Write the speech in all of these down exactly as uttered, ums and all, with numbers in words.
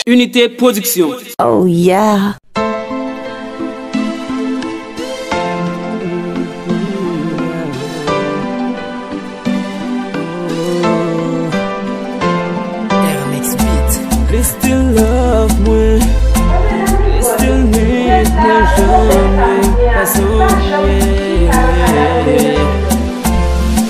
Unité Production. Oh yeah. Li still love mwen, li still need mwen, janm pa sonje.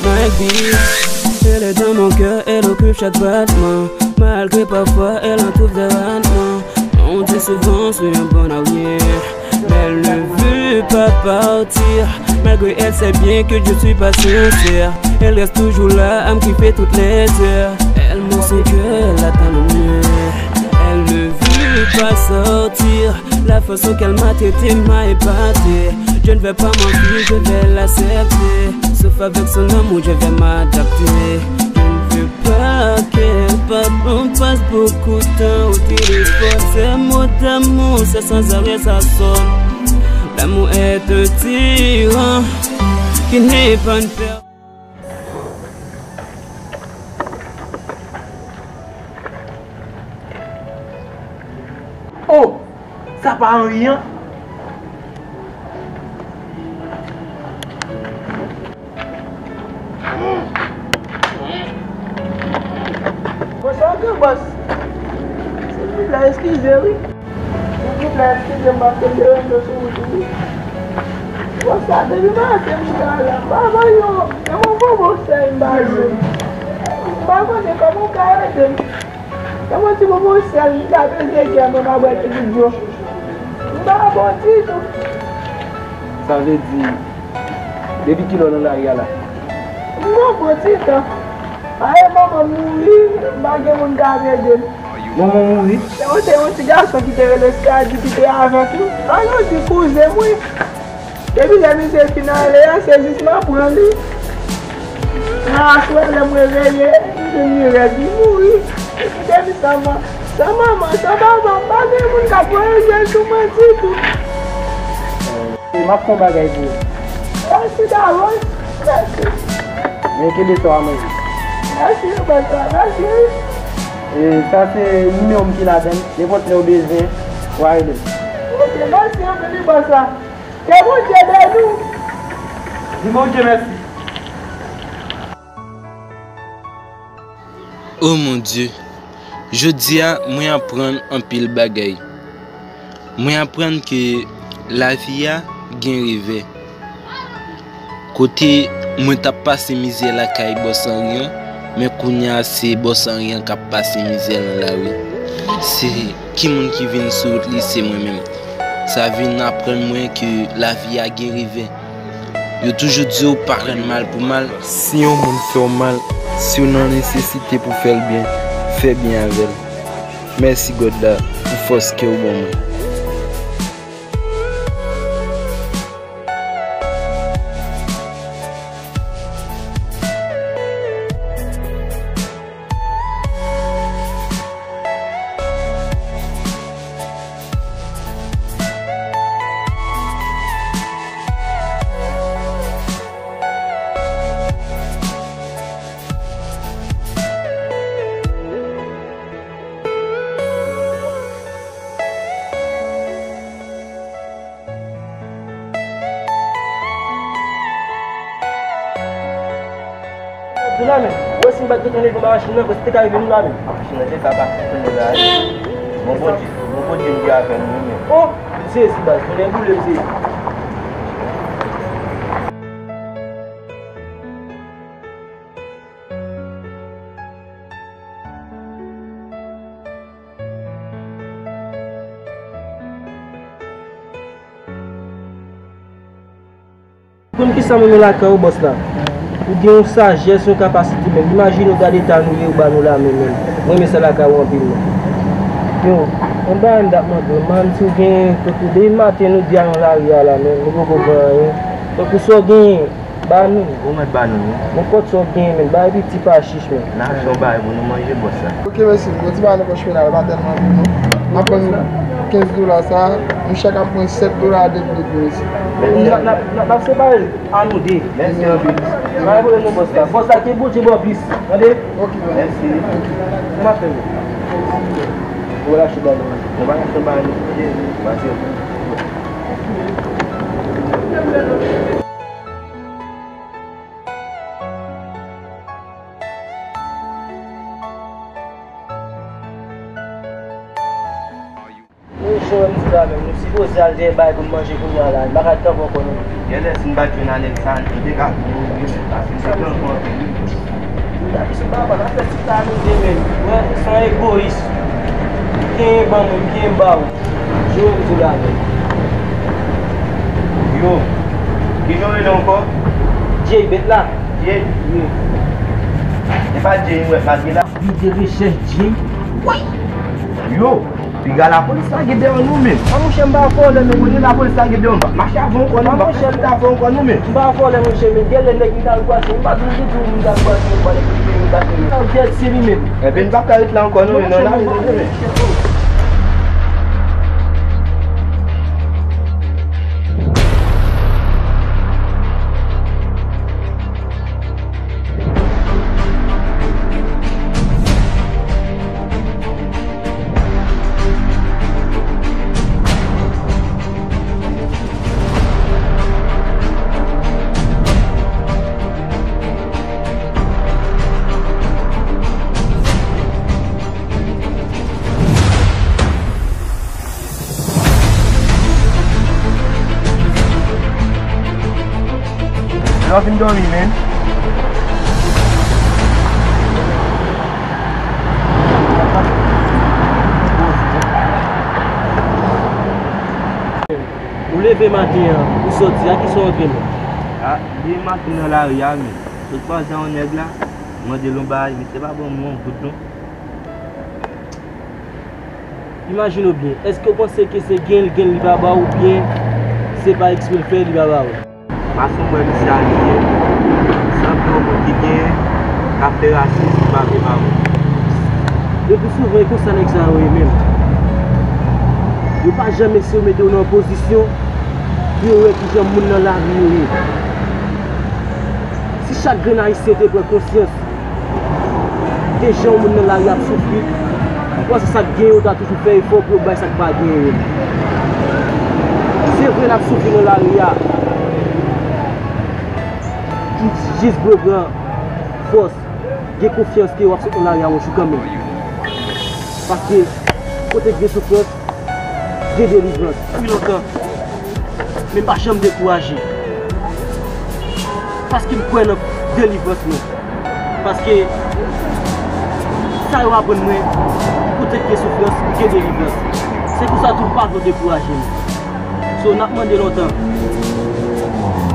My bitch, elle est dans mon cœur, elle occupe chaque battement. Malgré parfois elle en trouve des ratements. On dit souvent, je suis un bon à rien, mais elle ne veut pas partir. Malgré elle sait bien que je suis pas sincère, elle reste toujours là à me kiffer toutes les heures. Elle montre son cœur, elle attend le mien. Elle ne veut pas sortir. La façon qu'elle m'a traité m'a épaté. Je ne vais pas mentir, je vais l'accepter. Sauf avec son amour, je vais m'adapter. Je ne veux pas qu'elle parte, on passe beaucoup de temps au téléphone. Ces mots d'amour, c'est sans arrêt, ça sonne. L'amour est un tyran qui n'est pas une per- Oh! Sa pa anyen. Bonswa, gran bòs. Silvouplè, eskize, wi. Silvouplè, eskize m, m ap te deranje w sou wout ou, wi. Bonswa, depi maten m chita la, m pa jwenn yon, yon bonbon sèl m pa jwenn. M pa konnen kòman w ka ede m. Kòman ti bonbon sèl m ta bezwen kè mwen pa bwè ti gout dlo. M pa bon ditou. Sa vle di, depi kilè w nan lari a la? M gon bon ti tan. Paske manman m mouri, m pa gen moun k ap ede m. Manman w mouri? Se yon, se yon ti gason ki te rele Skadi ki te avèk nou. An nou di kouzen m, wi. Depi lè misye fin ale a, se jis m ap pran li. Nan aswè, lè m reveye, m jwenn li rèd, li mouri. Depi sa, mwen, san manman, san papa, m pa gen moun k ap voye je l sou mwen ditou. E, m ap fè yon bagay pou ou. Mèsi, Dawon. Mèsi. Men kenbe sa w a manje. Mèsi, bonswa. Mèsi. E, sa se nimewo m ki ladan l. Nenpòt lè w bezwen, w a rele m. Ok, mèsi anpil, wi, bonswa. Ke Bondye beni w. Di Bondye mèsi. O mon Dye, jodi a mwen aprann anpil bagay. Mwen aprann ke lavi a gen revè. Kote mwen t ap pase mizè lakay Bòs Anri an, men kounye a se Bòs Anri an k ap pase mizè nan lari. Se ki moun ki vin sou wout li, se mwen menm. Sa vin aprann mwen ke lavi a gen revè. Yo toujou di w pa rann mal pou mal. Si yon moun fè w mal, si w nan nesesite pou fè l byen, fè byen avè l. Mèsi God la pou fòs ke w ban mwen. Di la men, wè si m pa t gentan leve machin nan, kòs te ka rive nou la men. Machin nan te ka pase kounye la, wi. Bon Bondye, bon Bondye m gen avè nou, wi, men. Oh, m sezi, baz, konnen boule m sezi. Konn kisa m renmen lakay ou, bòs la? Ou gen yon sajès, yon kapasite menm. Imajine w gade eta nou ye, ou ba nou lamen menm. Mwen renmen sa lakay ou anpil, non. Yo, yon bagay m t ap mande w, man, si w gen, tankou depi maten nou di a nan lari a la, men nou poko pran anyen. Tankou sa w genyen, ba nou. Ou mèt ba nou, wi. Nenpòt sa w genyen, men bay piti pa chich, men. N a fè w bagay pou nou manje, bòs la. Ok, mèsi. Yon ti bagay nan pòch mwen la, pa tèlman gwo, non. M ap pran kenz dola sa, nou chak ap pran sèt dola de de pou mèsi. N ap, n ap, n ap, n ap separe l a nou de. Mèsi anpil. Pa gen pwoblèm non, bòs la. Bòs la, ke Bondye ba w plis. Tande? Ok, mèsi. Ou m ap fè. Ou rache ba nou. Ou pa rache ba nou. Pase. Nou cho, m di la menm, nou sipoze al dèyè bay pou n manje kounye a la, n pa ka tanpon ankò non. Genlè si n pa t jwenn Alex sa, nou te ka vin ouvri, paske n te pran kont li. N ta di sou papa, n ap fè ti sa nou de menm. Wè, se yon egoyis. M genyen ban mwen, m genyen ba ou. Jwe m di la menm. Yo, kijan w rele ankò? Jay, bèt la. Jay? Wi. E pa Jay m wè malgre la. Li de rechèch Jay. Wi. Yo, piga lapolis lage dèyè nou menm. A monchè, m pa vòlè menm. Kote lapolis lage dèyè nou? Mache avè w ankò nou, m pa fasilite avè w ankò nou menm. M pa vòlè monchè, men genlè nèg m t al kwase, m pa t di w m t al kwase, m pa t di w m t al kwase. Sa w jèt se li menm. Enben, n p ap ka ret la ankò non, men nan lari nou menm. Lè w fin dòmi, men. Ou leve maten an, ou soti, a kisa w antre menm? A, li maten nan lari a, men. Sot kwaze a yon nèg la, mande l yon bagay, misye pa ban m yon goud non. Imajine w byen, èske w panse ke se gen l, gen l li pa ba w, oubyen se pa eksprè l fè li pa ba w? Mason m wè misye abiye, sanble yon moun ki gen, k ap fè rasis, ki pa vle mawon. Le pli souvan, e konsa nèg sa yo ye menm. Yo pa janm eseye mete w nan yon pozisyon pou yo wè kijan moun nan lari yo ye. Si chak grenn Ayisyen te pran konsyans de jan yon moun nan lari ap soufri, ou panse sa k gen yo ta toujou fè efò pou yo bay sa k pa gen yo? Se vre n ap soufri nan lari a, jis dwe pran fòs, gen konfyans ke w ap sot nan lari a yon jou kanmenm. Paske kote k gen soufrans, gen delivrans. Depi lontan, men m pa janm dekouraje. Paske m kwè nan delivrans mwen. Paske sa yo aprann mwen, kote k gen soufrans, gen delivrans. Se pou sa tou m pa vle dekouraje m. So, n ap mande lontan.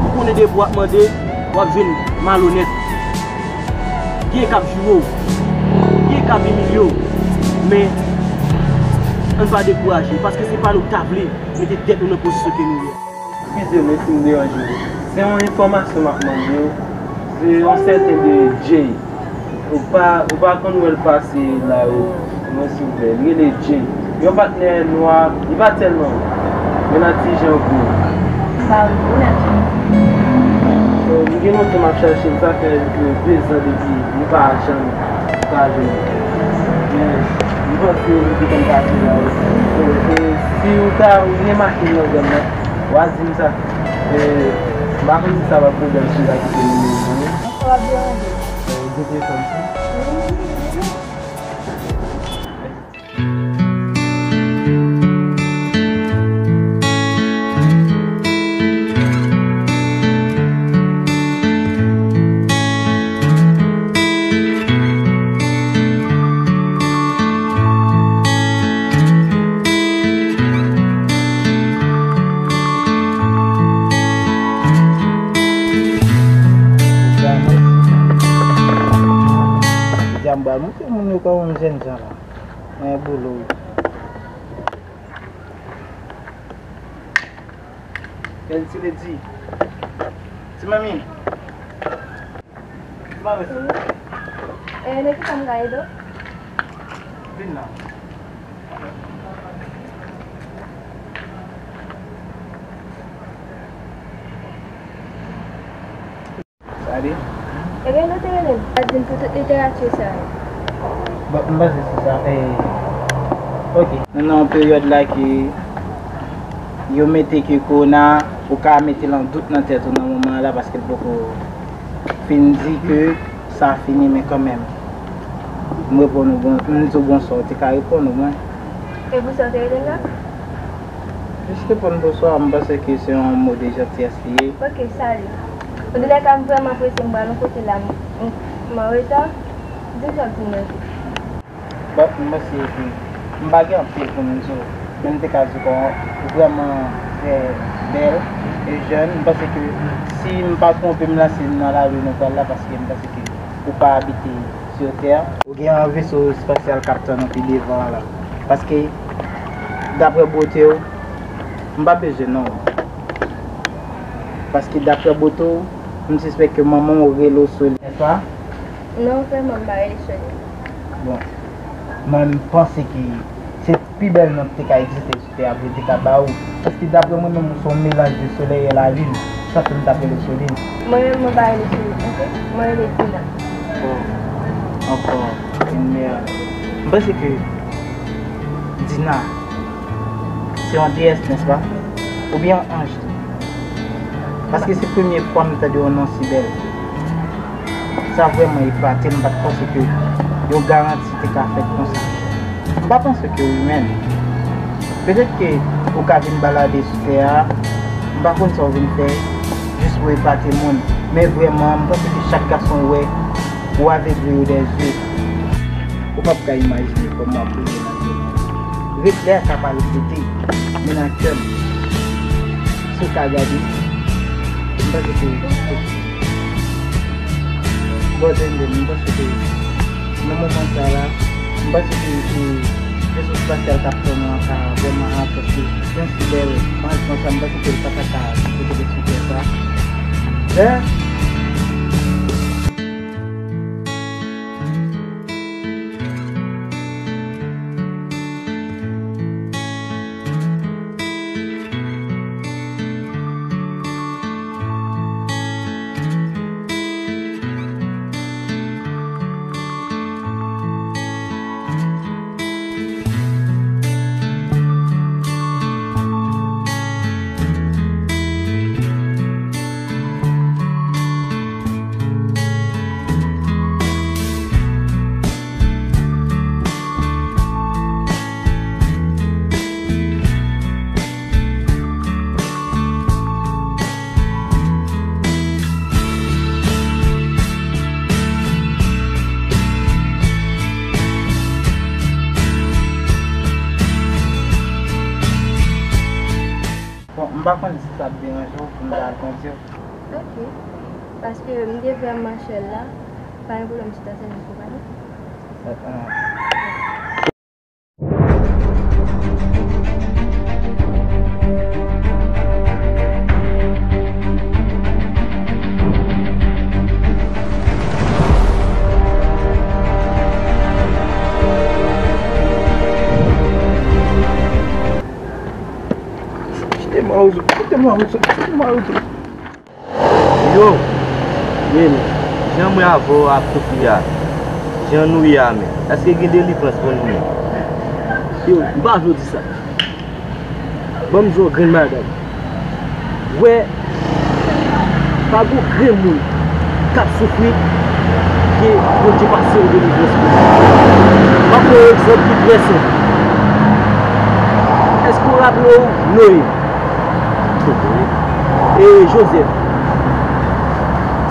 Ou konnen depi w ap mande, w ap jwenn malonèt. Gen k ap joure w, gen k ap imilye w, men ann pa dekouraje, paske se pa nou k ta vle mete tèt nou nan pozisyon ke nou ye. Eskize m, si m deranje w. Se yon enfòmasyon m ap mande w. Se yon sèten de Jay. Ou pa, ou pa konn wè l pase la, o, mwen silvouplè. Li rele Jay. Yon patnè nwa, li pa tèlman, men nan ti jan gwo. Sa gwo nèt. So, m gen lontan m ap chache l, sa fè de zan depi nou pa janm ka jwenn. Men, m panse li te konn pase la, wi. So, e, si ou ta, ou gen machin nan zòn nan, w a di m sa. E, m pa konn si sa p ap pwoblèm si l ta kite nimewo m nan, non. Sa p ap deranje. E, ou gen telefòn sa? Wi, wi, wi. Djamba, montre moun yo kòman m jèn jan la. Mwen boulo wi. Bèl ti ledi. Ti manmi. Ti manmi. Eh, nan ki sa m ka ede w? Vin la. Sa li? Ebyen, nou te rele m. Sa di m pou tout literati sa yo. Bon, m panse se sa. E, Ok. Nou nan yon peryòd la ke yo mete ke kowona, ou ka mete l an dout nan tèt ou nan moman an la, paske l poko fin di ke sa fini, men kanmenm. M reponn ou bon, m di w bonswa, ou te ka reponn ou mwen. E pou sa w te rele m la? Jis reponn bonswa, m panse ke se yon mo de jantiyès li ye. Ok, sali. Antoulèka, m vrèman prese, m pral yon kote la, m, m, m an reta. Di m sa w di m nan. Bon, m panse ke m pa gen anpil pou m di w, men m te ka di w kòman ou vrèman trè bèl e jèn. M panse ke si m pa twonpe m, la se nan lari nou pral la, paske m panse ke ou pa abite sou tè. Ou gen yon veso espasyal k ap tann ou pi devan an la. Paske, daprè bote w, m pa bezwen non. Paske, daprè bote w, m sispèk ke manman w rele w Soli, nèspa? Non, vrèman, m pa rele Soli. Bon, mwen, m panse ke se pi bèl non ki te ka egziste sou tè a pou yo te ka ba ou. Paske, daprè mwen menm, ou se yon melanj de solèy e lalin. Sa fè m t ap rele w Soli. Mwen menm, mwen pa rele Soli, ok? Mwen rele Dina. Oh, ankò, une mère. M panse ke Dina, se yon deyès, nèspa? Oubyen yon anj tou? Paske se premye fwa m tande yon non si bèl. Sa vrèman epate m, m pa t panse ke yon garanti te ka fèt konsa. M pa panse ke w imèn. Petèt ke ou ka vin balade sou tè a, m pa konn sa w vin fè, jis pou epate moun. Men vrèman, m panse ke chak gason ou wè, ou avegle yo dèzye. Ou p ap ka imajine kòman w ap breye nan zye m. Reflè a ka parèt pete, men nan kè m, si w ka gade, m panse ke, bon, tande m, m panse ke nan moman sa la, m panse ke, e, veso espasyal k ap tann ou an ka vrèman ranfòse. Yon si bèl aranjman sa, m panse ke l pa ta ka kite l sou tè sa. Lè Bon, m pa konn si sa ap deranje w pou m ta al kondi w. Ok. Paske m te vrèman chèl la, pa gen pwoblèm si w ta sèvi konpayi. Dakò. Kite mawozo, kite mawozo, kite mawozo. Yo, men, jan mwen avè w ap soufri a, jan nou ye a, men, èske gen delivrans pou nou, men? Yo, m pa vle w di sa. Ban m di w yon grenn bagay. Wè, pa gen yon grenn moun k ap soufri ke Bondye pa se yon delivrans pou li. M ap pran yon egzanp ki trè senp. Èske w raple w Noye? E Jozèf,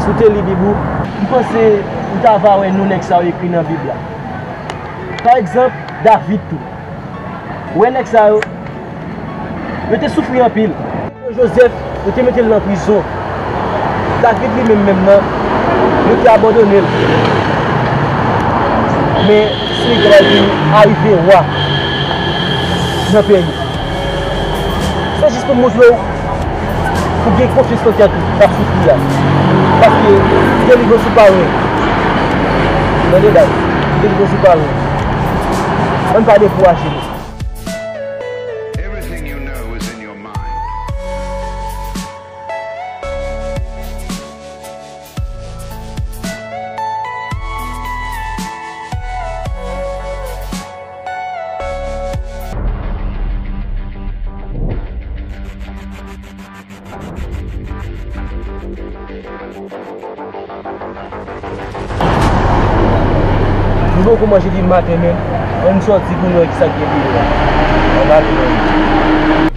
si w te li Bib ou, m panse ou ta va wè non nèg sa yo ekri nan Bib la. Pa egzanp, David tou. Ou wè nèg sa yo, yo te soufri anpil. Jozèf, yo te mete l nan prizon. David li menm menm nan, yo te abandone l. Men, se li ki pral vin arive wa nan peyi. Se jis pou m montre w pou gen konfyans nan tèt ou k ap soufri a. Paske delivrans ou pa lwen. Tande bagay, delivrans ou pa lwen. Ann pa dekouraje nou. Everything you know is in your mind. Nou poko manje depi maten menm. Ann sòti pou n wè kisa k gen deyò a. Ann ale non.